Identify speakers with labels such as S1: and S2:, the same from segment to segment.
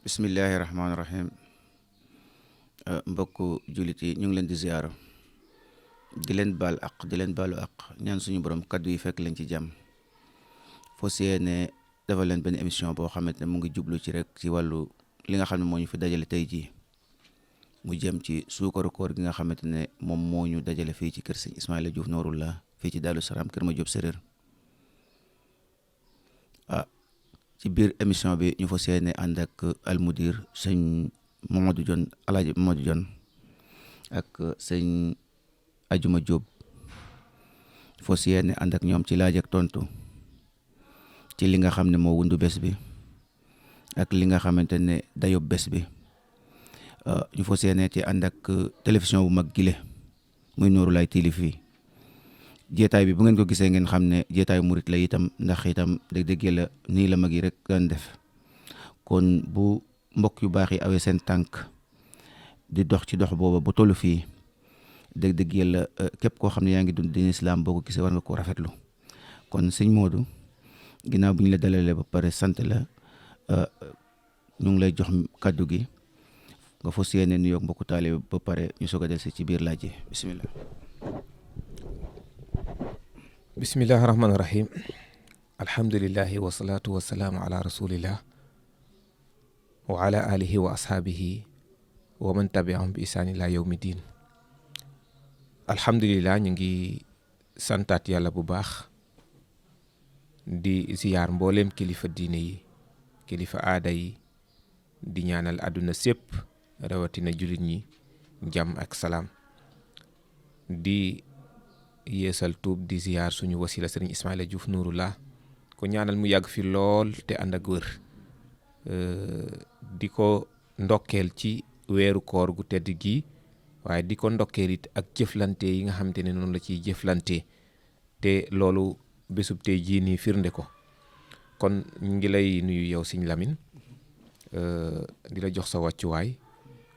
S1: bismillahi rahmaani rahim. Mbokku jullit yi ñu ngi leen di ziyaara di leen baal aq di leen baalu aq ñaan suñu borom kaddu yi fekk leen ci jàmm. foo yéene dafa leen benn émission boo xamante ne mu ngi jublu ci rek ci wàllu li nga xam ne moo ñu fi dajale tey jii mu jëm ci suukaru koor gi nga xamante ne moom moo ñu dajale fii ci kër sëñ Ismaïla Diouf Nouroullah fii ci Daaru Salaam kër Madiop Séréer. ci biir émission bi ñu fas yéene ànd ak almudir sëñ Mamadou Dione Alaaji Mamadou Dione ak sëñ Ajuma Diop fas yéene ànd ak ñoom ci laaj ak tontu ci li nga xam ne moo wundu bés bi ak li nga xamante ne dayob bés bi. ñu fas yéene ci ànd ak télévision bu mag gile muy Nouroulaye TV. jeetaay bi bu ngeen ko gisee ngeen xam ne jeetaayu murit la itam ndax itam dëgg-dëgg la nii la mag yi rek daan def kon bu mbokk yu baax yi awee seen tànk di dox ci dox booba bu tollu fii dëgg-dëgg la képp koo xam ne yaa ngi dund diine islam boo ko gisee war nga ko rafetlu. kon sëñ Modou ginnaaw bu ñu la dalalee ba pare sant la ñu ngi lay jox kàddu gi nga fas yéene nuyoo mbokku taalibe ba pare ñu soog a delsi ci biir laaj yi bismillah.
S2: bismillahi rahmaani rahim alhamdulillahi wasalaatu wasalaamu ala rasulillah wa ala alihi wa ashaabihi wa man tabiahum bi isaani ila yawmi diin. alhamdulillah ñu ngi santaat yàlla bu baax di ziyaar mbooleem kilifa diine yi kilifa aada yi di ñaanal àdduna sépp rawatina jullit ñi jàmm ak salaam di yeesal tuub di ziyaar suñu wasila sëriñ Ismaïla Diouf Nouroullah ko ñaanal mu yàgg fi lool te ànd ak wër di ko ndokkeel ci weeru koor gu tedd gi waaye di ko ndokkeel it ak jëflante yi nga xamante ne noonu la ciy jëflante te loolu bésub tey jii nii firnde ko. kon ñu ngi lay nuyu yow Sëñ Lamine di la jox sa wàccuwaay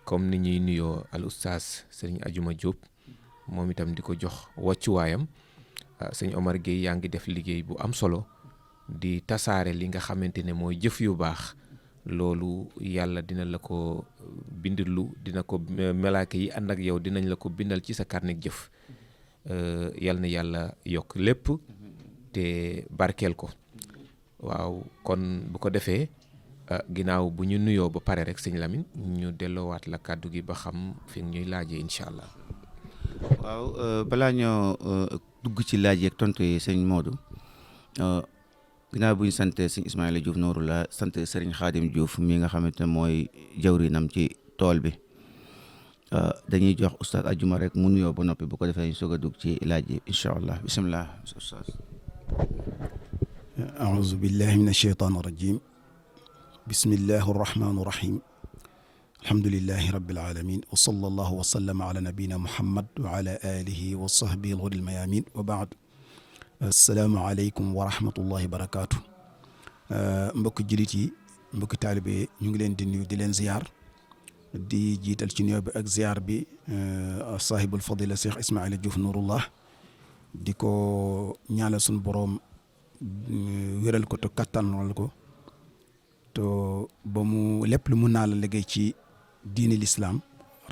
S2: comme ni ñuy nuyoo al oustaz sëriñ Ajuma Diop moom itam di ko jox wàccuwaayam. sëñ Omar Gueye yaa ngi def liggéey bu am solo di tasaare li nga xamante ne mooy jëf yu baax loolu yàlla dina la ko bindlu dina ko malaaka yi ànd ak yow dinañ la ko bindal ci sa carnet jëf. yal na yàlla yokk lépp te barkeel ko. waaw kon bu ko defee ginnaaw bu ñu nuyoo ba pare rek sëñ Lamine ñu delloowaat la kàddu gi ba xam fi ñuy laajee incha allah.
S1: waaw balaa ñoo dugg ci laaj yeeg tontu yi sëñ Modou ginnaaw bu ñu sant sëñ Ismaïla Diouf Nouroullah sant sëriñ Xaadim Diouf mi nga xamante ne mooy jawrinam ci tool bi dañuy jox oustaz Ajuma rek mu nuyoo ba noppi bu ko defee ñu soog a dugg ci laaj yi incha allah bisimilah oustaz.
S3: أعوذ بالله من الشيطان الرجيم بسم الله الرحمن الرحيم الحمد لله رب العالمين وصلى الله وسلم على نبينا محمد وعلى آله وصحبه الغر الميامين وبعد السلام عليكم ورحمة الله وبركاته. mbokk jullit yi mbokk taalibe ñu ngi leen di nuyu di leen ziyaar di jiital ci nuyoo bi ak ziyaar bi saahibul fadila Cheikh Ismaïla Diouf Nouroullah di ko ñaanal suñu boroom wéral ko te kattanal ko to ba mu lépp lu mun naa la liggéey ci diini lislaam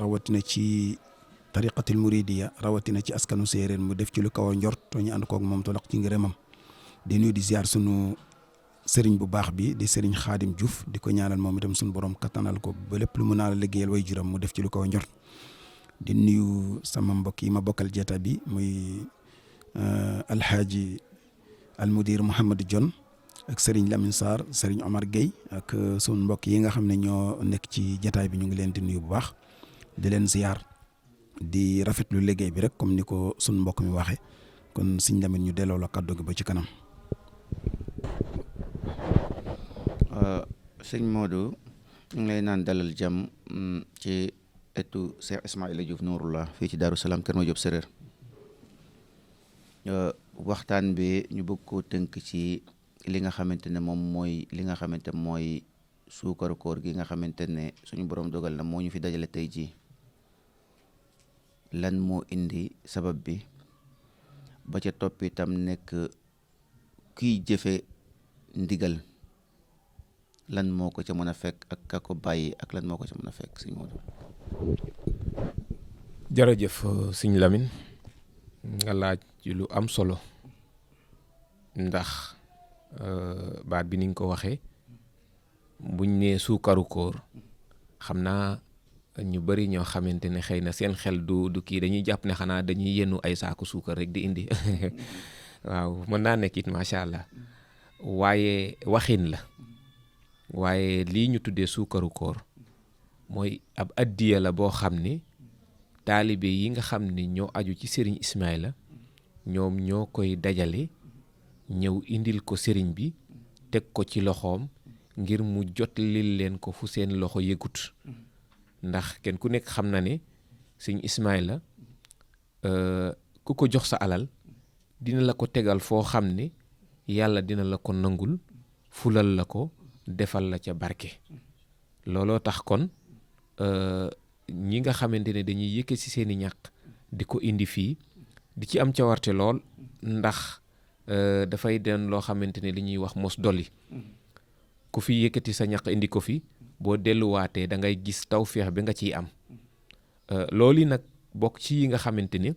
S3: rawatina ci tariqatul muridiya rawatina ci askanu séeréer mu def ci lu kaw a njort to ñu ànd koog moom tolak ci ngërëmam. di nuyu di ziar sunu sëriñ bu baax bi di sëriñ Xaadim Diouf di ko ñaanal moom itam sunu borom kattanal ko ba lépp lu mun naa la liggéeyal way juram mu def ci lu kaw a njort. di nuyu sama mbokk yi ma bokkal jeeta bi muy alxaaji almudir Mouhamadou Dione ak Serigne Lamine Sarr Serigne Omar Gueye ak sunu mbokk yi nga xam ne ñoo nekk ci jataay bi ñu ngi leen di nuyu bu baax di leen ziar di rafetlu liggéey bi rek comme ni ko sunu mbokk mi waxee kon Serigne Lamine ñu delloo la kàddu gi ba ci kanam.
S1: sëñ Modou ñu ngi lay naan dalal jàmm ci etu Cheikh Ismaïla Diouf Nouroullah fii ci Daaru Salaam kër Madiop Séréer. waxtaan bi ñu bëgg koo tënk ci li nga xamante ne moom mooy li nga xamante mooy suukaru koor gi nga xamante ne suñu borom dogal na moo ñu fi dajale tey jii lan moo indi sabab bi ba ca topp itam nekk kiy jëfe ndigal lan moo ko ca mën a fekk ak ka ko bàyyi ak lan moo ko ca mën a fekk sëñ Modou.
S2: jërëjëf sëñ Lamine nga laaj lu am solo ndax baat bi ni nga ko waxee buñ nee suukaru koor xam naa ñu bari ñoo xamante ne xëy na seen xel du kii dañuy jàpp ne xanaa dañuy yenu ay saaku suukar rek di indi waaw mën naa nekk it macha allah waaye waxin la waaye lii ñu tuddee suukaru koor mooy ab addiya la boo xam ne taalibe yi nga xam ne ñoo aju ci sëriñ Ismaïla ñoom ñoo koy dajale ñëw indil ko sëriñ bi teg ko ci loxoom ngir mu jotlil leen ko fu seen loxo yëgut ndax kenn ku nekk xam na ne sëriñ Ismaïla ku ko jox sa alal dina la ko tegal foo xam ne yàlla dina la ko nangul fulal la ko defal la ca barke looloo tax kon ñi nga xamante ne dañuy yëkke ci seeni ñàq di ko indi fii di ci am cawarte lool ndax dafay den loo xamante ne li ñuy wax mos dolli ku fi yëkkati sa ñàq indi ko fi boo delluwaatee da ngay gis tawféex bi nga ciy am loolu nag bokk ci yi nga xamante ne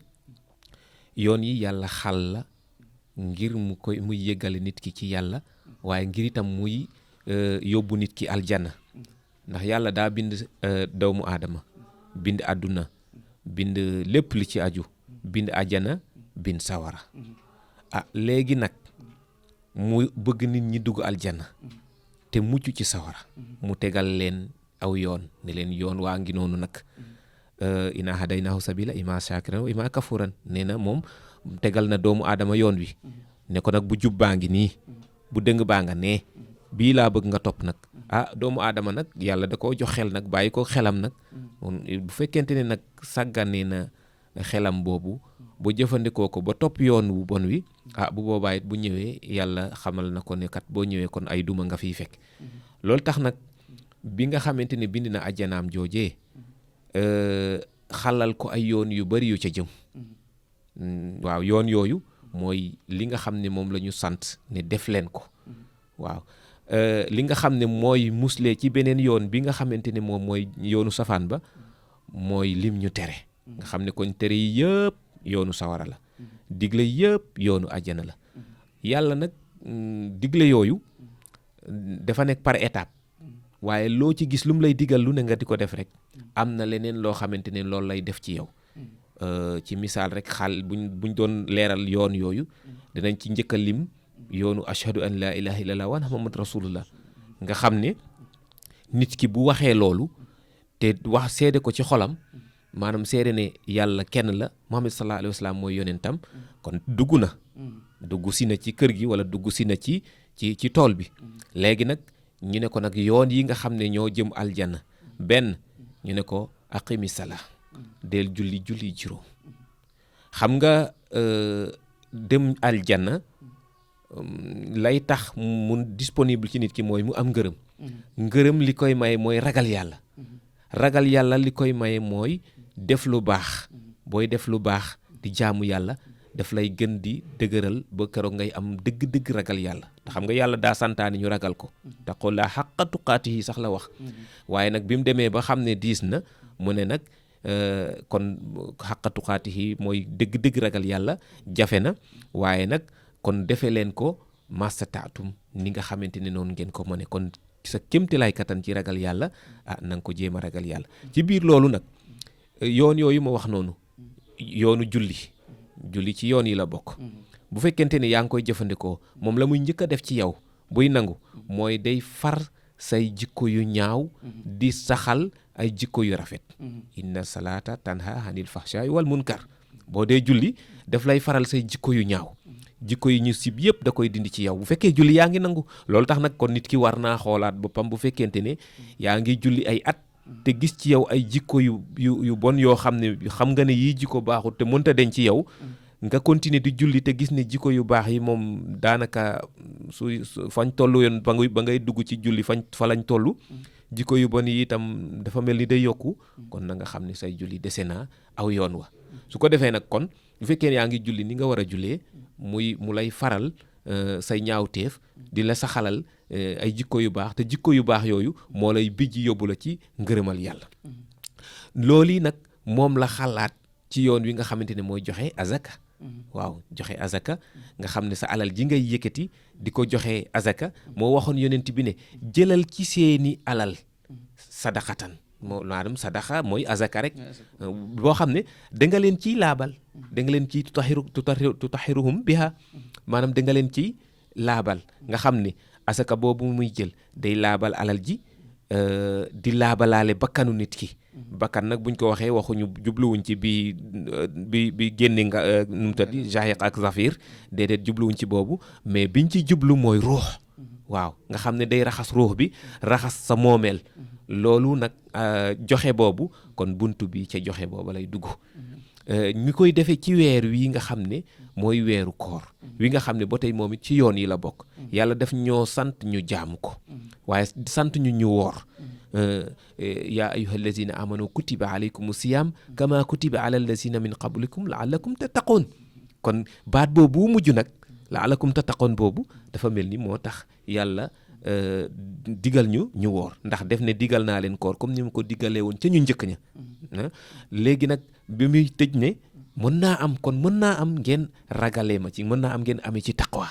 S2: yoon yi yàlla xal la ngir muy yëggale nit ki ci yàlla waaye ngir itam muy yóbbu nit ki aljanna ndax yàlla daa bind doomu aadama bind àdduna bind lépp li ci aju bind àjjana bind sawara léegi nag mu bëgg nit ñi dugg aljanna te mucc ci sawara mu tegal leen aw yoon ne leen yoon waa ngi noonu nag inna hadaynaahu sabila imma shakiran wa imma kafuran nee na moom tegal na doomu aadama yoon wi ne ko nag bu jub baa ngi nii bu dëng baa nga nee bii laa bëgg nga topp nag doomu aadama nag yàlla da koo jox xel nag bàyyi ko xelam nag bu fekkente ne nag sàgganee na xelam boobu ba jëfandikoo ko ba topp yoon wu bon wi bu boobaa it bu ñëwee yàlla xamal na ko ne kat boo ñëwee kon ay duma nga fiy fekk loolu tax nag bi nga xamante ne bind na ajjanaam joojee xalal ko ay yoon yu bari yu ca jëm waaw yoon yooyu mooy li nga xam ne moom la ñu sant ne def leen ko waaw li nga xam ne mooy musle ci beneen yoon bi nga xamante ne moom mooy yoonu safaan ba mooy lim ñu tere nga xam ne kon tere yi yëpp yoonu sawara la digle yëpp yoonu àjjana la yàlla nag digle yooyu dafa nekk par étape waaye loo ci gis lu mu lay digal lu ne nga di ko def rek am na leneen loo xamante ne loolu lay def ci yow ci misaal rek buñ doon leeral yoon yooyu dinañ ci njëkk a lim yoonu ashhadu an laa ilaha illallah wa anna muhammad rasulullah nga xam ne nit ki bu waxee loolu te wax seede ko ci xolam maanaam seede ne yàlla kenn la muhammad sallallahu alayhi wa sallam mooy yonentam kon dugg si na ci kër gi wala dugg si na ci tool bi léegi nag ñu ne ko nag yoon yi nga xam ne ñoo jëm aljanna benn ñu ne ko aqimi sala del julli juróom xam nga dem aljanna lay tax mu disponible ci nit ki mooy mu am ngërëm li koy maye mooy ragal yàlla li koy maye mooy def lu baax booy def lu baax di jaamu yàlla daf lay gën di dëgëral ba keroog ngay am dëgg-dëgg ragal yàlla te xam nga yàlla daa santaani ñu ragal ko taqullaaha haqqa tuqaatihi sax la wax waaye nag bi mu demee ba xam ne diis na mu ne nag kon haqqa tuqaatihi mooy dëgg-dëgg ragal yàlla jafe na waaye nag kon defe leen ko mastataatum ni nga xamante ne noonu ngeen ko mëne kon sa kémtilaay kattan ci ragal yàlla na nga ko jéem a ragal yàlla ci biir loolu nag yoon yooyu ma wax noonu yoonu julli ci yoon yi la bokk bu fekkente ni yaa ngi koy jëfandikoo moom la muy njëkk a def ci yow buy nangu mooy day far say jikko yu ñaaw di saxal ay jikko yu rafet inna salaata tanha anil fahsha'i wal munkar boo dee julli daf lay faral say jikko yu ñaaw jikko yi ñu sib yëpp da koy dindi ci yow bu fekkee julli yaa ngi nangu loolu tax nag kon nit ki war naa xoolaat boppam bu fekkente ne yaa ngi julli ay at te gis ci yow ay jikko yu bon yoo xam ne xam nga ne yii jikko baaxul te mënta deñ ci yow nga continuer di julli te gis ne jikko yu baax yi moom daanaka fañ toll yoon ba ngay dugg ci julli fa lañ toll jikko yu bon yi itam dafa mel ni day yokku kon na nga xam ne say julli dese naa aw yoon wa su ko defee nag kon bu fekkee yaa ngi julli ni nga war a jullee mu lay faral say ñaawteef di la saxalal ay jikko yu baax te jikko yu baax yooyu moo lay bijji yóbbu la ci ngërëmal yàlla. loolu yi nag moom la xalaat ci yoon wi nga xamante ne mooy joxe azaka. waaw joxe azaka nga xam ne sa alal ji ngay yëkkati di ko joxe azaka moo waxoon yonent bi ne jëlal ci seeni alal sadaqatan moo maanaam sadaqa mooy azaka rek boo xam ne da nga leen ciy laabal da nga leen ciy tutahiruhum biha maanaam da nga leen ciy laabal nga xam ne azaka boobu muy jël day laabal alal ji di laabalaale bakkanu nit ki. bakkan nag buñ ko waxee waxuñu jubluwuñ ci bi génne nga nu mu tëddi jahiq ak zafir déedéet jubluwuñ ci boobu mais biñ ci jublu mooy ruux. waaw nga xam ne day raxas ruux bi raxas sa moomeel loolu nag joxe boobu kon buntu bi ca joxe booba lay dugg. ñu koy defee ci weer wi nga xam ne mooy weeru koor wi nga xam ne ba tey moom it ci yoon yi la bokk yàlla daf ñoo sant ñu jaamu ko waaye sant ñu woor. yaa ayyuha allazina amanu kutiba alaykum siyam kama kutiba ala allazina min qablikum laallakum tattaqoon kon baat boobu mujj nag laallakum tattaqoon boobu dafa mel ni moo tax yàlla digal ñu woor ndax def ne digal naa leen koor comme ni mu ko digalee woon ca ñu njëkk ña. léegi nag bi muy tëj ne mën naa am ngeen ragalee ma ci mën naa am ngeen amee ci taqwa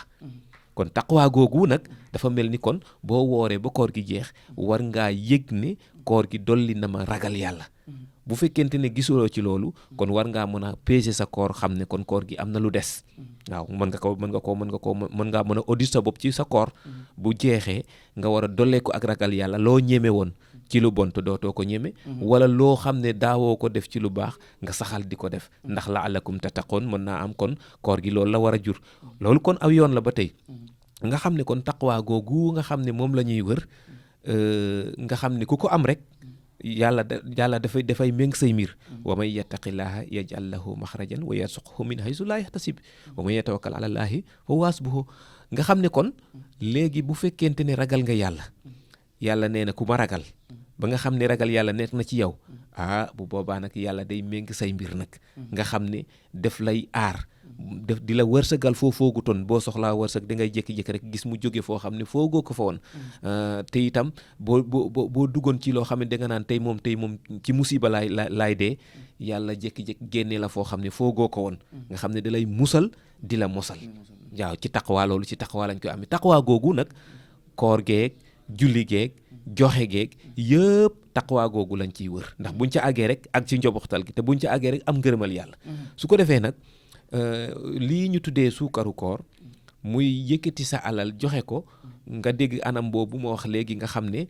S2: kon taqwa googu nag dafa mel ni kon boo wooree ba koor gi jeex war ngaa yëg ne koor gi dolli na ma ragal yàlla. bu fekkente ne gisuloo ci loolu kon war ngaa mën a peser sa koor xam ne kon koor gi am na lu des. waaw mën ngaa mën a audit sa bopp ci sa koor bu jeexee nga war a dollee ko ak ragal yàlla loo ñeme woon ci lu bon te dootoo ko ñeme. wala loo xam ne daawoo ko def ci lu baax nga saxal di ko def ndax la'allakum tattaqoon mën naa am kon koor gi loolu la war a jur. loolu kon aw yoon la ba tey nga xam ne kon taqwa googu nga xam ne moom la ñuy wër nga xam ne ku ko am rek yàlla dafay méng say mbir. wa man yattaqillaha yaj'al lahu maxrajan wa yarzuqhu min haysu laa yahtasib wa man yatawakkal ala llahi fa huwa hasbuhu nga xam ne kon léegi bu fekkente ne ragal nga yàlla nee na ku ma ragal ba nga xam ne ragal yàlla nekk na ci yow bu boobaa nag yàlla day méng say mbir nag nga xam ne def lay aar def di la wërsëgal foo foogutoon boo soxlaa wërsëg da ngay jékki-jékki rek gis mu jóge foo xam ne foogoo ko fa woon. te itam boo duggoon ci loo xam ne da nga naan tey moom ci musiba laay dee yàlla jékki-jékki génne la foo xam ne foogoo ko woon nga xam ne da lay musal di la mosal. waaw ci taqwa loolu ci taqwa lañ koy amee taqwa googu nag koor geeg julli geeg joxe geeg yëpp taqwa googu lañ ciy wër ndax buñ ca àggee rek ak ci njoboxtal gi te buñ ca àggee rek am ngërëmal yàlla. su ko defee nag lii ñu tuddee suukaru koor muy yëkkati sa alal joxe ko nga dégg anam boobu ma wax léegi nga xam ne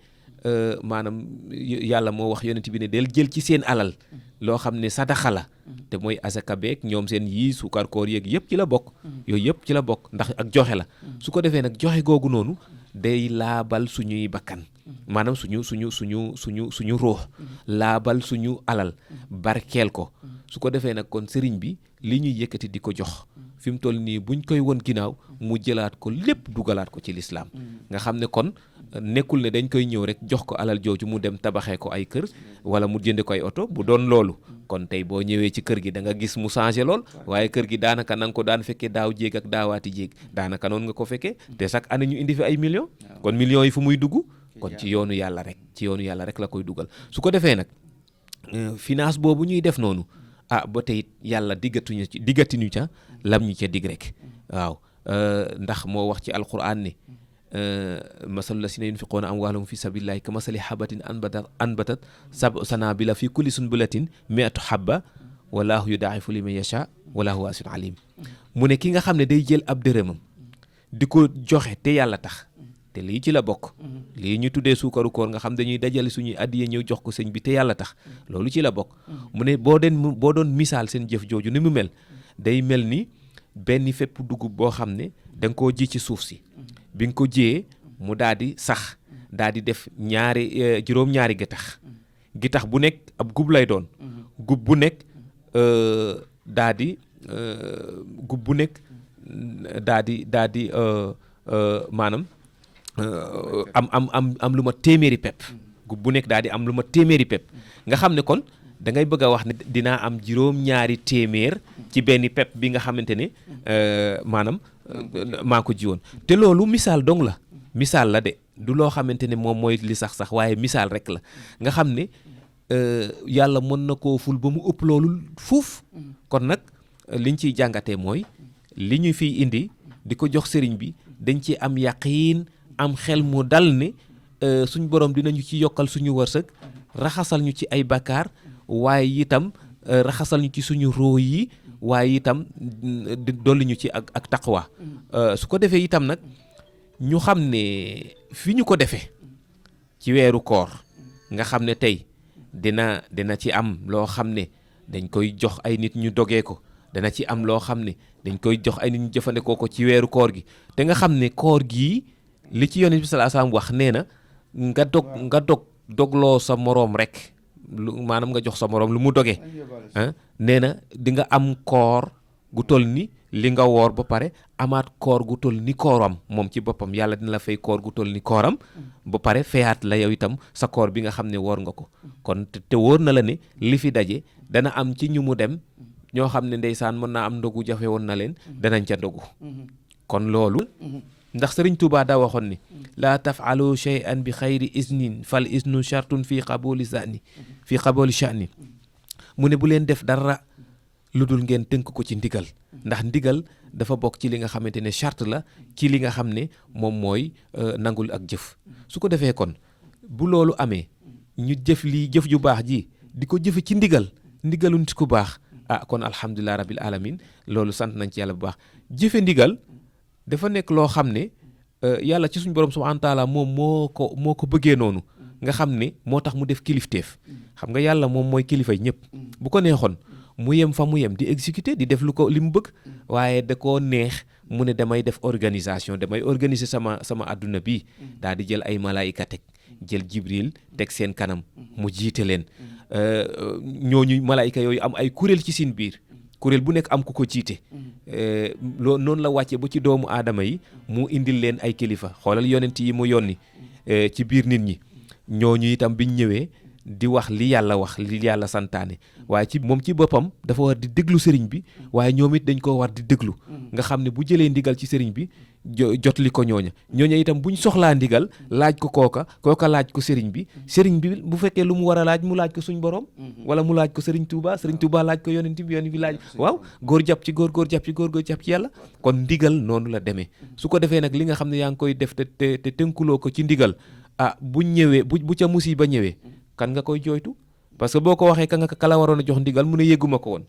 S2: maanaam yàlla moo wax yonent bi ne del jël ci seen alal loo xam ne sadaxa la te mooy asaka beeg ñoom seen yii suukar koor yeeg yëpp ci la bokk yooyu yëpp ci la bokk ndax ak joxe la su ko defee nag joxe googu noonu day laabal suñuy bakkan maanaam suñu ruux laabal suñu alal barkeel ko su ko defee nag kon sëriñ bi li ñuy yëkkati di ko jox fi mu toll nii buñ koy won ginnaaw mu jëlaat ko lépp dugalaat ko ci lislaam nga xam ne kon nekkul ne dañ koy ñëw rek jox ko alal jooju mu dem tabaxee ko ay kër wala mu jënd ko ay oto bu doon loolu kon tey boo ñëwee ci kër gi da nga gis mu changé lool waaye kër gi daanaka na nga ko daan fekkee daaw jéeg ak daawaati jéeg daanaka noonu nga ko fekkee te chaque année ñu indi fi ay millions kon millions yi fu muy dugg kon ci yoonu yàlla rek la koy dugal su ko defee nag finance boobu ñuy def noonu ba tey yàlla diggatuñu ca lam ñu ca dig rek waaw ndax moo wax ci alquran ne masalu lasina yunfiquuna amwaalahum fi sabilillahi ka masali habatin anbatat sab'a sanabila fi kulli sunbulatin mi'atu habba wallahu yudaa'ifu liman yasha wallahu waasi'un alim mu ne ki nga xam ne day jël ab dërëmam di ko joxe te yàlla tax te lii ci la bokk lii ñu tuddee suukaru koor nga xam dañuy dajale suñuy addiya ñëw jox ko sëñ bi te yàlla tax loolu ci la bokk mu ne boo doon misaal seen jëf jooju ni mu mel day mel ni benn fépp dugub boo xam ne da nga koo ji ci suuf si bi nga ko jiyee mu daal di sax daal di def juróom-ñaari gitax bu nekk ab gub lay doon gub bu nekk daal di maanaam am lu ma téeméeri pepp gub bu nekk daal di am lu ma téeméeri pepp nga xam ne kon da ngay bëgg a wax ne dinaa am juróom-ñaari téeméer ci benn pepp bi nga xamante ne maanaam maa ko jiwoon te loolu misaal dong la misaal la de du loo xamante ne moom mooy li sax waaye misaal rek la nga xam ne yàlla mën na koo ful ba mu ëpp loolu fuuf kon nag liñ ciy jàngatee mooy li ñu fiy indi di ko jox sëriñ bi dañ ci am yaqiin am xel mu dal ne suñ borom dinañu ci yokkal suñu wërsëg raxasal ñu ci ay bakkaar waaye itam raxasal ñu ci suñu roo yi waaye itam dolli ñu ci ak taqwa su ko defee itam nag ñu xam ne fi ñu ko defee ci weeru koor nga xam ne tey dina ci am loo xam ne dañ koy jox ay nit ñu dogee ko dana ci am loo xam ne dañ koy jox ay nit ñu jëfandikoo ko ci weeru koor gi te nga xam ne koor gii li ci yonent bi sallallahu alayhi wasallam wax nee na nga dogloo sa moroom rek maanaam nga jox sa moroom lu mu dogee nee na di nga am koor gu toll ni li nga woor ba pare amaat koor gu toll ni kooram moom ci boppam yàlla dina la fay koor gu toll ni kooram ba pare fayaat la yow itam sa koor bi nga xam ne woor nga ko kon te wóor na la ne li fi daje dana am ci ñu mu dem ñoo xam ne ndeysaan mën naa am ndogu jafe woon na leen danañ ca ndogu kon loolu ndax Sëriñ Tuubaa daa waxoon ni laa tafaalu shay'an bi xayri isnin fal isnu shartun fii qabuli sha'ni mu ne bu leen def dara lu dul ngeen tënk ko ci ndigal ndax ndigal dafa bokk ci li nga xamante ne charte la ci li nga xam ne moom mooy nangul ak jëf su ko defee kon bu loolu amee ñu jëf ju baax ji di ko jëfe ci ndigalu nit ku baax kon alhamdulilah rabbil alamin loolu sant nañ ci yàlla bu baax jëfe ndigal dafa nekk loo xam ne yàlla ci suñu borom subhanahu wa taala moom moo ko bëggee noonu nga xam ne moo tax mu def kilifteef xam nga yàlla moom mooy kilifay ñëpp bu ko neexoon mu yem fa mu yem di exécuter di def li mu bëgg waaye da koo neex mu ne damay def organisation damay organiser sama adduna bi daal di jël ay malaayika teg jël Jibril teg seen kanam mu jiite leen ñooñu malaayika yooyu am ay kuréel ci seen biir kuréel bu nekk am ku ko jiite noonu la wàcce ba ci doomu aadama yi mu indil leen ay kilifa xoolal yonent yi mu yónni ci biir nit ñi ñooñu itam biñ ñëwee di wax li yàlla santaane waaye moom ci boppam dafa war di déglu sëriñ bi waaye ñoom it dañ ko war di déglu nga xam ne bu jëlee ndigal ci sëriñ bi jotli ko ñooña itam buñ soxlaa ndigal laaj ko kooka laaj ko sëriñ bi bu fekkee lu mu war a laaj mu laaj ko suñ borom wala mu laaj ko sëriñ Touba laaj ko yonent bi laaj waaw góor jàpp ci góor jàpp ci góor jàpp ci yàlla kon ndigal noonu la demee su ko defee nag li nga xam ne yaa ngi koy def te tënkuloo ko ci ndigal buñ ñëwee bu ca musiba ñëwee kan nga koy jooytu parce que boo ko waxee ka la waroon a jox ndigal mu ne yëgguma ko woon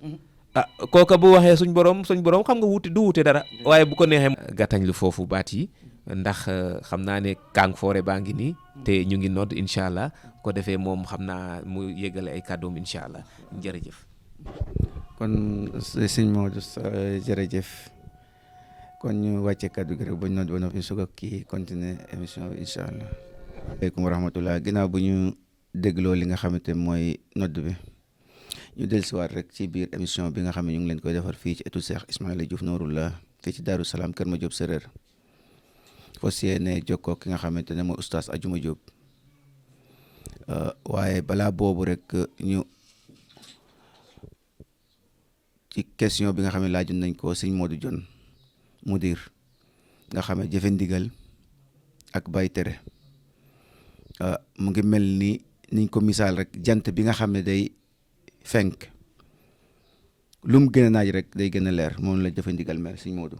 S2: kooka bu waxee suñ borom xam nga du wute dara waaye bu ko neexee gàttañ lu foofu baat yi ndax xam naa ne Kang Foore baa ngi nii te ñu ngi nodd incha allah ko defee moom xam naa mu yëgale ay kàddoom incha allah jërëjëf
S1: kon sëñ Maodo jërëjëf kon ñu wàcce kàddu gi rek ba ñu nodd ba noppi su ko kii continuer émission bi incha allah aleykum wa rahmatullah ginnaaw bu ñu dégloo li nga xamante mooy nodd bi ñu dellusiwaat rek ci biir émission bi nga xam ne ñu ngi leen koy defar fii ci ëttu Cheikh Ismaïla Diouf Nouroullah fii ci Daaru Salaam Kër Madiop Séréer fas yéene jokkoo ki nga xamante ne mooy oustaz Adjuma Diop waaye balaa boobu rek ñu ci question bi nga xam ne laajoon nañ ko sëñ Modou Dione mudir nga xam ne jëfe ndigal ak bàyyi tere mu ngi mel ni niñ ko misaal rek jant bi nga xam ne day fenk lu mu gën a naaj rek day gën a leer moom la jëfe ndigal mel sëñ Modou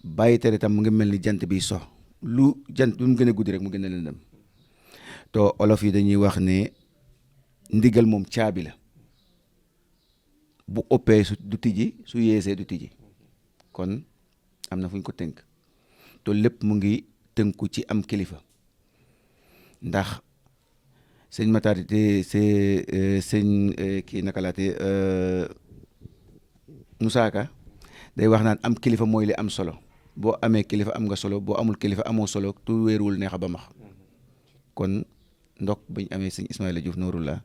S1: bàyyi tere tam mu ngi mel ni jant bi so lu mu gën a guddi rek mu gën a lëndëm te olof yi dañuy wax ne ndigal moom caabi la bu ëppee du tijji su yeesee du tijji kon am na fu ñu ko tënk te lépp mu ngi tënku ci am kilifa ndax sëñ Matar te sëñ kii naka laate Moussa Ka day wax naan am kilifa mooy li am solo boo amee kilifa am nga solo boo amul kilifa amoo solo tu wéeruwul neexa ba max kon ndok bañ amee sëñ Ismaïla Diouf Nouroullah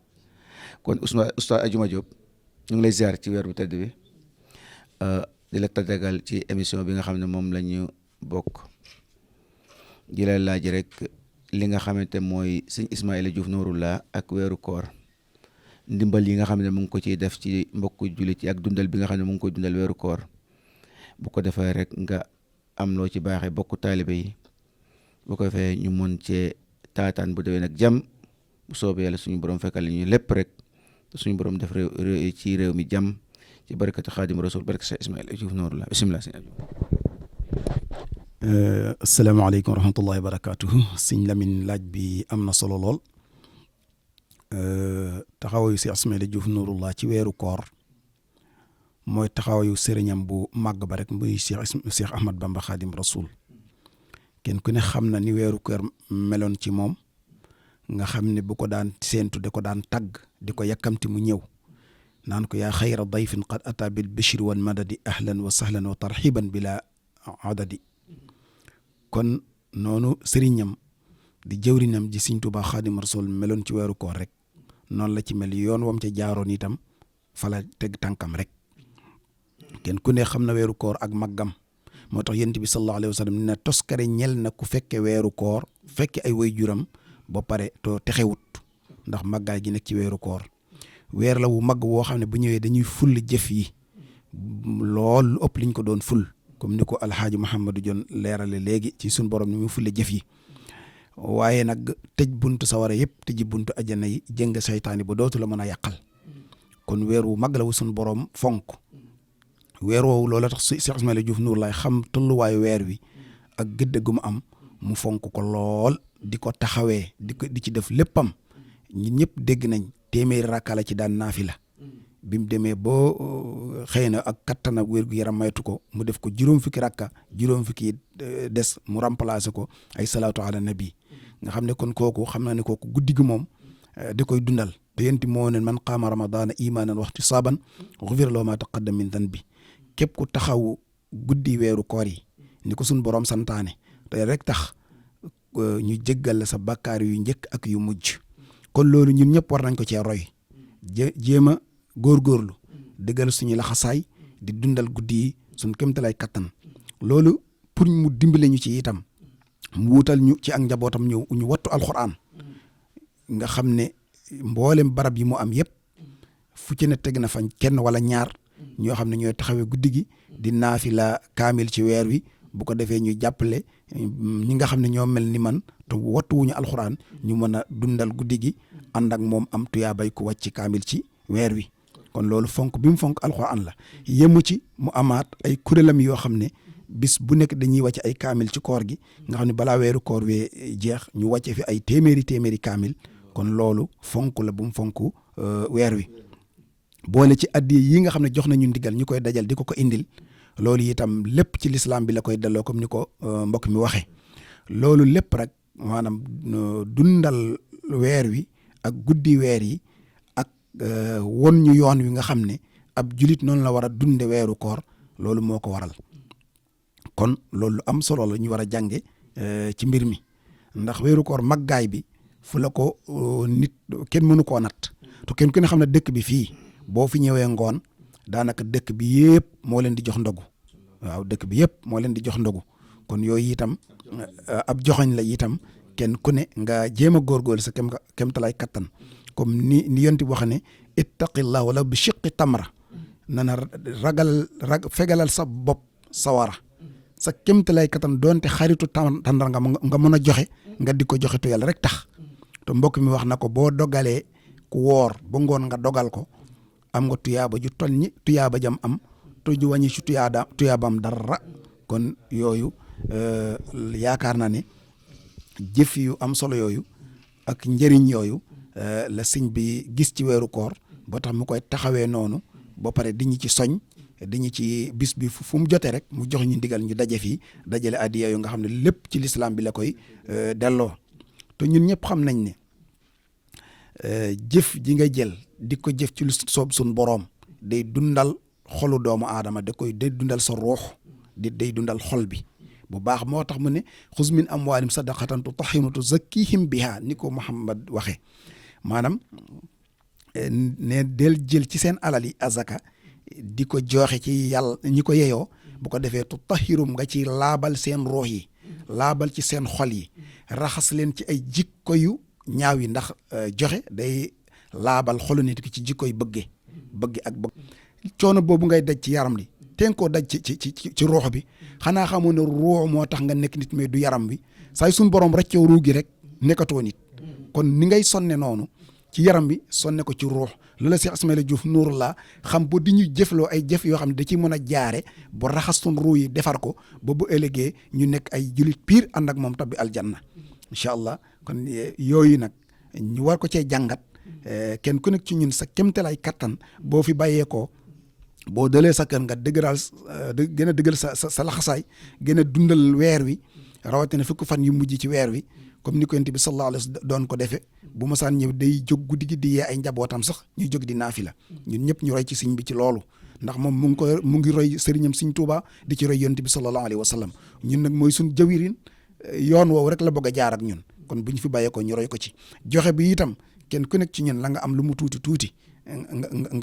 S1: kon oustaz Adjuma Diop ñu ngi lay ziar ci weer bu tedd bi di la tàggal ci émission bi nga xam ne moom la ñu bokk di la laaj rek li nga xamante mooy sëñ Ismaïla Diouf Nouroullah ak weeru koor ndimbal yi nga xam ne mu ngi ko ciy def ci mbokku jullit yi ak dundal bi nga xam ne mu ngi koy dundal weeru koor bu ko defee rek nga am loo ci baaxee bokku taalibe yi bu ko fee ñu mën cee taataan bu déwén ak jàmm bu soobee yàlla suñu borom fekkal ñu lépp rek suñu borom def réew ci réew mi jàmm ci barakatu Xaadim Rasul baraka Cheikh Ismaïla Diouf Nouroullah bisimilah sëñ Abdou.
S3: asalaamaaleykum wa rahmatullahi wa barakaatuhu. sëñ Lamine laaj bi am na solo lool. taxawaayu Cheikh Ismaïla Diouf Nouroullah ci weeru koor mooy taxawaayu sëriñam bu màgg ba rek muy Cheikh Ahmad Bamba Xaadim Rasul. kenn ku ne xam na ni weeru koor meloon ci moom nga xam ne bu ko daan séentu da ko daan tagg di ko yàkkamti mu ñëw naan ko yaa xayra dayfin qad ata bil bishri wal madadi ahlan wa sahlan wa tarxiban bila adadi. kon noonu sëriñam di jëwrinam ji Sëriñ Tuubaa Xaadim Rasul meloon ci weeru koor rek noonu la ci mel yoon wam ca jaaroon itam fala teg tànkam rek. kenn ku ne xam na weeru koor ak màggam moo tax yonent bi sallallahu alayhi wa sallam ne toskare ñel na ku fekke weeru koor fekke ay waajuram ba pare to texewut ndax màggaay gi nekk ci weeru koor. weer la wu màgg woo xam ne bu ñëwee dañuy ful jëf yi lool lu ëpp liñ ko doon ful comme ni ko alxaaji Mouhamadou Dione leerale léegi ci suñ borom ni mu fulle jëf yi. waaye nag tëj buntu sawara yëpp tëji buntu ajjana yi jëng seytaani ba dootu la mën a yàqal kon weer wu màgg la wu suñ borom fonk. weer woowu loola tax Cheikh Ismaïla Diouf Nouroullah xam tolluwaayu weer wi ak gëdd gu mu am mu fonk ko lool di ko taxawee di ci def léppam ñun ñëpp dégg nañ téeméeri rakka la ci daan naafila bi mu demee boo xëy na ak kattan ak wér gu yaram maytu ko mu def ko juróom fukki rakka juróom fukki des mu remplacer ko ay salaatu ala nabi nga xam ne kon kooku xam na ne kooku guddi gi moom di koy dundal te yéen moo ne man qaama ramadaana imaanan wa ihtisaaban ghufira lahu maa taqaddama min danbi képp ku taxaw guddi weeru koor yi ni ko suñ borom santaane te rek tax ñu jéggal la sa bakkaar yu njëkk ak yu mujj kon loolu ñun ñëpp war nañ ko cee roy jéem a góorgóorlu dëggal suñu laxasaay di dundal guddi yi suñ kéemtalaay kattan loolu pour mu dimbale ñu ci itam mu wutal ñu ci ak njabootam ñu wattu alxuraan nga xam ne mboolem barab yi mu am yëpp fu ci ne teg na fa kenn wala ñaar ñoo xam ne ñooy taxawee guddi gi di naafila kaamil ci weer wi bu ko defee ñu jàppale ñi nga xam ne ñoo mel ni man te wattuwuñu alxuraan ñu mën a dundal guddi gi ànd ak moom am tuyaabay ku wàcc kaamil ci weer wi. kon loolu fonk bi mu fonk alxuraan la yemu ci mu amaat ay kuréelam yoo xam ne bis bu nekk dañuy wàcc ay kaamil ci koor gi nga xam ne balaa weeru koor wee jeex ñu wàcce fi ay téeméeri kaamil kon loolu fonk la bu mu fonk weer wi. boole ci addiya yi nga xam ne jox nañu ndigal ñu koy dajal di ko indil loolu itam lépp ci lislaam bi la koy delloo comme ni ko mbokk mi waxee loolu lépp rek maanaam dundal weer wi ak guddi weer yi ak won ñu yoon wi nga xam ne ab julit noonu la war a dunde weeru koor loolu moo ko waral kon loolu am solo la ñu war a jànge ci mbir mi ndax weeru koor màggaay bi fu la ko nit kenn mënu koo natt te kenn ku ne xam ne dëkk bi fii boo fi ñëwee ngoon daanaka dëkk bi yëpp moo leen di jox ndogu waaw dëkk bi yëpp moo leen di jox ndogu kon yooyu itam ab joxoñ la itam kenn ku ne nga jéem a góorgóorlu sa kemtalaay kattan comme ni yonti wax ne ittaqillah wala bi shiqqi tamra nana fegalal sa bopp sawara sa kemtalaay kattan doonte xaritu tàndar nga mën a joxe nga di ko joxe tu yàlla rek tax te mbokk mi wax na ko boo dogalee ku woor ba ngoon nga dogal ko am nga tuyaaba ju toll ñi tuyaaba jam am to ju wàññi ci tuyaabam dara kon yooyu yaakaar naa ne jëf yu am solo yooyu ak njëriñ yooyu la sëñ bi gis ci weeru koor ba tax mu koy taxawee noonu ba pare di ñu ci soñ di ñu ci bis bi fu mu jotee rek mu jox ñu ndigal ñu daje fii dajale addiya yu nga xam ne lépp ci lislaam bi la koy delloo te ñun ñëpp xam nañ ne jëf ji nga jël di ko jëf ci lu soob suñ boroom day dundal xolu doomu aadama day dundal sa ruux day dundal xol bi bu baax moo tax mu ne xuz min amwaalim sadaqatan tutahhiruhum tuzakkihim biha ni ko Muhammad waxe maanaam ne del jël ci seen alal yi azaka di ko joxe ci yàlla ñi ko yeyoo bu ko defee tutahhirum nga ci laabal seen ruux yi laabal ci seen xol yi raxas leen ci ay jikko yu ñaaw yi ndax joxe day laabal xolu nit ki ci jikko yi bëgg ak bëgg coono boobu ngay daj ci yaram li teen koo daj ci ruux bi xanaa xamoo ne ruux moo tax nga nekk nit mais du yaram bi saay suñ borom reccoo ruu gi rek nekkatoo nit kon ni ngay sonne noonu ci yaram bi sonne ko ci ruux loola Cheikh Ismaïla Diouf Nouroullah xam ba di ñu jëfloo ay jëf yoo xam ne da ci mën a jaare ba raxas suñ ruu yi defar ko ba bu ëllëgee ñu nekk ay julit piir ànd ak moom tabbi aljanna incha allah kon yooyu nag ñu war ko cee jàngat kenn ku nekk ci ñun sa kéemtalaay kattan boo fi bàyyeekoo boo dalee sa kër nga dëgëral gën a dëggal sa laxasaay gën a dundal weer wi rawatina fukki fan yu mujj ci weer wi comme ni ko yonent bi sallallahu alayhi wa sallam doon ko defee bu masaan ñëw day jóg guddi gi di yee ay njabootam sax ñuy jóg di naafila ñun ñëpp ñu roy ci sëñ bi ci loolu ndax moom mu ngi roy sëriñam sëñ Tuubaa di ci roy yonent bi sallallahu alayhi wa sallam ñun nag mooy suñ jawirin yoon woowu rek la bëgg a jaar ak ñun kon bu ñu fi bàyyeekoo ñu roy ko ci joxe bi itam kenn ku nekk ci ñun la nga am lu mu tuuti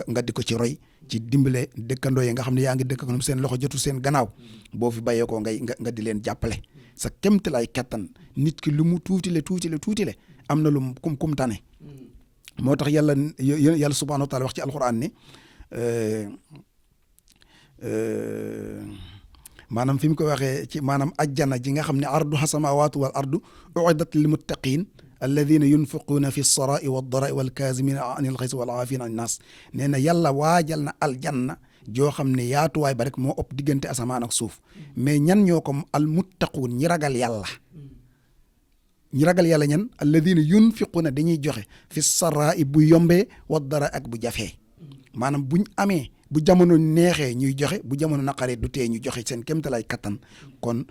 S3: nga di ko ci roy ci dimbale dëkkandoo yi nga xam ne yaa ngi dëkk ak ñoom seen loxo jotu seen gannaaw boo fi bàyyeekoo nga di leen jàppale sa kéemtalaay kattan nit ki lu mu tuutile am na lu mu kum tane moo tax yàlla subhaanahu wa taala wax ci alquran ne maanaam fi mu ko waxee ci maanaam ajjana ji nga xam ne arduha samaawaatu wal ardu uiddat lil muttaqin alladina yunfiquuna fi sarai wa darai wal kaazimina anil xaysi wal aafina an naas nee na yàlla waajal na aljanna joo xam ne yaatuwaay ba rek moo ëpp diggante asamaan ak suuf mais ñan ñoo ko al muttaquun ñi ragal yàlla ñan alladina yunfiquuna dañuy joxe fi sarai bu yombee wa darai ak bu jafee maanaam buñ amee bu jamono neexee ñuy joxe bu jamono naqaree du tee ñu joxe seen kéemtalaay kattan kon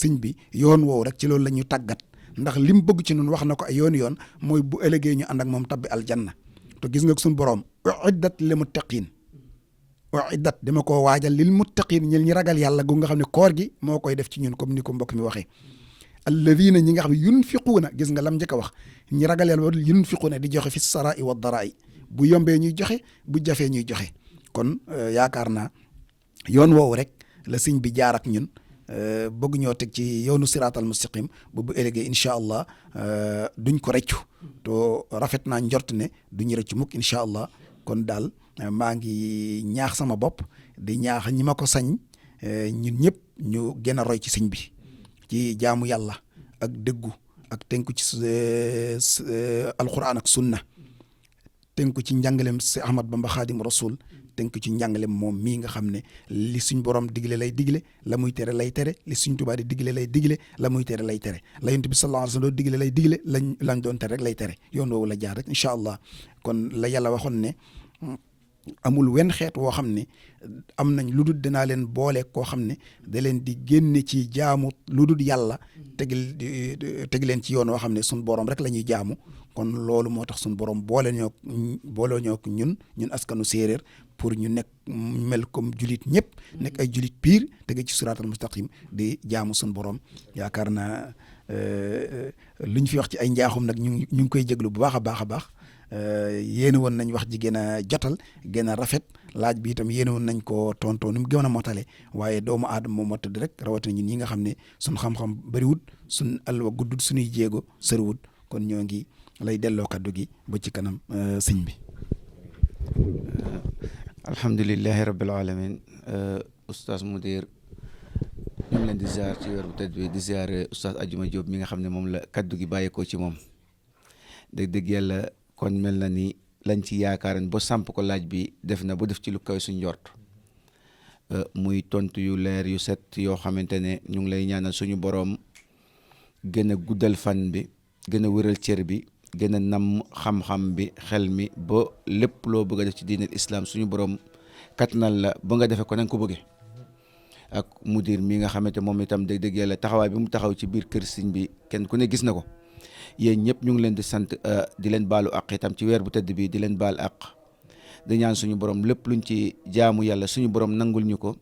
S3: sëñ bi yoon woowu rek ci loolu la ñu tàggat ndax lim bëgg ci ñun wax na ko ay yoon mooy bu ëllëgee ñu ànd ak moom tabbi aljanna te gis nga suñu borom uiddat lil muttaqin uiddat dama koo waajal lil muttaqin ñi ragal yàlla gu nga xam ne koor gi moo koy def ci ñun comme ni ko mbokk mi waxee alladina ñi nga xam ne yunfiquuna gis nga lam njëkk a wax ñi ragal yàlla ba yunfiquuna di joxe fi sarai wa darai bu yombee ñuy joxe bu jafee ñuy joxe kon yaakaar naa yoon woowu rek la sëñ bi jaar ak ñun bëgg ñoo teg ci yoonu siraatal mustaqim bu ëllëgee incha allah duñ ko rëccu to rafet naa njort ne duñu rëccu mukk incha allah kon daal maa ngi ñaax sama bopp di ñaax ñi ma ko sañ ñun ñëpp ñu gën a roy ci sëñ bi ci jaamu yàlla ak dëggu ak tënku ci alquran ak sunna tënku ci njàngalem si Ahmad Bamba Xaadim Rasul tënku ci njàngalem moom mii nga xam ne li suñ borom digle lay digle la muy tere lay tere li suñ Tuubaa di digle lay digle la muy tere lay tere la Yonent bi sallallahu alayhi wa sallam doon digle lay digle lañ doon tere rek lay tere yoon woowu la jaar rek incha allah kon la yàlla waxoon ne amul wenn xeet woo xam ne am nañ lu dul dinaa leen boole koo xam ne da leen di génne ci jaamu lu dul yàlla teg leen ci yoon woo xam ne suñ borom rek la ñuy jaamu kon loolu moo tax suñ borom boole ñoo ñun askanu séeréer pour ñu nekk mel comme julit ñëpp nekk ay julit piir tege ci siraatal mustaqim di jaamu suñ borom yaakaar naa lu ñu fi wax ci ay njaaxum nag ñu ngi koy jéglu bu baax a baax yéene woon nañ wax ji gën a jotal gën a rafet laaj bi itam yéene woon nañ ko tontoo ni mu gën a motale waaye doomu aadama moo motadi rek rawatina ñun ñi nga xam ne suñ xam-xam bëriwut suñ alwa guddut suñuy jéego sëriwut kon ñoo ngi lay delloo kaddu gi ba ci kanam sëñ bi.
S1: alhamdulilahi rabbil alamin oustaz Mudir ñu ngi leen di ziar ci weer bu tedd bi di ziar oustaz Adjuma Diop mi nga xam ne moom la kaddu gi bàyyeekoo ci moom dëgg yàlla kon mel na ni lañ ci yaakaaran ba samp ko laaj bi def na ba def ci lu kaw suñ njort muy tontu yu leer yu set yoo xamante ne ñu ngi lay ñaanal suñu boroom gën a guddal fan bi gën a wëral cër bi gën a nam xam-xam bi xel mi ba lépp loo bëgg a def ci diinal islam suñu boroom kattanal la ba nga defee ko nañ ko bëggee ak mudir mi nga xamante moom itam dëgg yàlla taxawaay bi mu taxaw ci biir kër sëñ bi kenn ku ne gis na ko yéen ñëpp ñu ngi leen di sant di leen baalu àq itam ci weer bu tëdd bi di leen baal àq di ñaan suñu borom lépp luñ ci jaamu yàlla suñu borom nangul ñu ko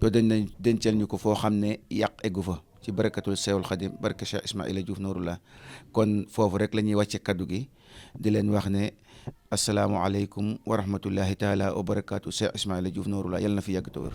S1: to dañ nañ dencal ñu ko foo xam ne yàq eggu fa ci barakatul Seexul Xadim baraka Cheikh Ismaïla Diouf Nouroullah kon foofu rek la ñuy wàcce kaddu gi di leen wax ne asalaamualeykum wa rahmatullahi taala wa barakaatu Cheikh Ismaïla Diouf Nouroullah yàlla na fi yàgg te wér